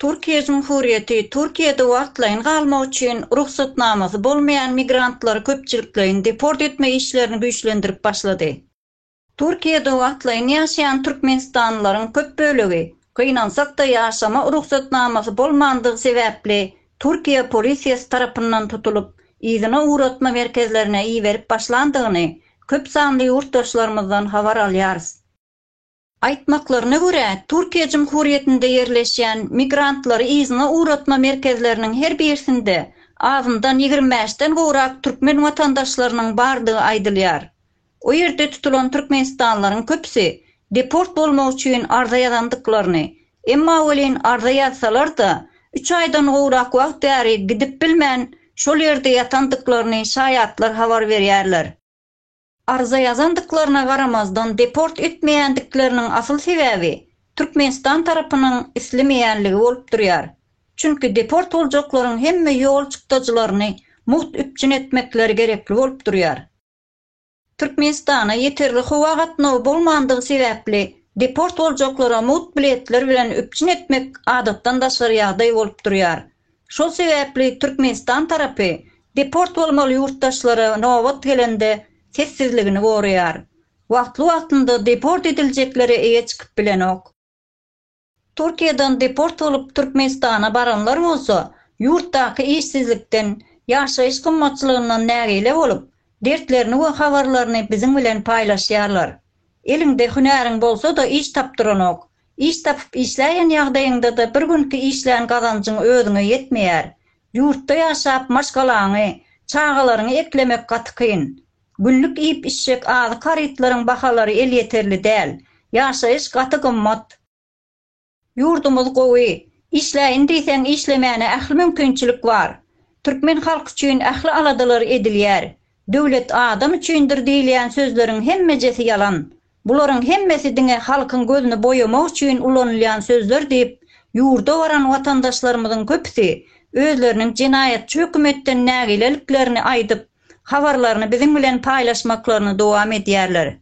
Türkiýe Jumhurýeti Türkiýede wagtlaýyn galmak üçin rugsatnamasy bolmaýan migrantlary köpçülikleýin deport etme işlerini güýçlendirip başlady. Türkiýede wagtlaýyn ýaşaýan türkmenistanlylaryň köp bölegi, gynansak-da ýaşama rugsatnamasy bolmandygy sebäpli Türkiýe polisiýasy tarapyndan tutulyp, yzyna ugratma merkezlerine iberip başlandygyny köp sanly ýurtdaşlarymyzdan habar alýarys. Aýtmaklaryna görä, Türkiýe Jumhurýetinde ýerleşýän migrantlary yzyna ugratma merkezleriniň her birisinde azyndan 25-den gowrak türkmen watandaşlarynyň bardygy aýdylýar. O ýerde tutulan türkmenistanlylaryň köpüsi deport bolmak üçin arza ýazandyklaryny, emma welin arza ýazsalar-da, üç aýdan gowrak wagt bäri gidip bilmän, şol ýerde ýatandyklaryny şaýatlar habar berýärler. Arza ýazandyklaryna garamazdan deport etmeýändikleriniň asyl sebäbi Türkmenistan tarapynyň islemeýänligi bolup durýar. Çünki deport boljaklaryň hemme ýol çykdajylaryny mugt üpjün etmekleri gerekli bolup durýar. Türkmenistana ýeterli howa gatnawy bolmandygy sebäpli deport boljaklara mugt biletler bilen üpjün etmek adatdan daşary ýagdaý bolup durýar. Şol sebäpli Türkmenistan tarapy deport bolmaly ýurtdaşlara nobat gelende sessizligini goraýar. Wagtly-wagtynda deport ediljeklere eýe çykyp bilenok. Türkiýeden deport bolup Türkmenistana baranlar bolsa ýurtdaky işsizlikden, ýaşaýyş gymmatçylygyndan nägile bolup, dertlerini we habarlaryny biziň bilen paýlaşýarlar. Eliňde hünäriň bolsa-da iş tapdyranok. Iş tapyp işläýen ýagdaýyňda-da bir günki işlän gazanjyň özüňe ýetmeýär. Ýurtda ýaşap maşgalaňy, çagalaryňy eklemek gaty kyn. Günlük iýip-içjek azyk harytlaryň bahalary elýeterli däl. Ýaşaýyş gaty gymmat. Ýurdumyz gowy. Işläýin diýseň işlemäne ähli mümkinçilik bar. Türkmen halky üçin ähli aladalar edilýär. Döwlet adam üçindir diýilýän sözleriň hemmejesi ýalan. Bularyň hemmesi diňe halkyň gözüni boýamak üçin ulanylýan sözler diýip, ýurda baran watandaşlarymyzyň köpüsi özleriniň jenaýatçy hökümetden nägileliklerini aýdyp, habarlaryny biziň bilen paýlaşmaklaryny dowam edýärler.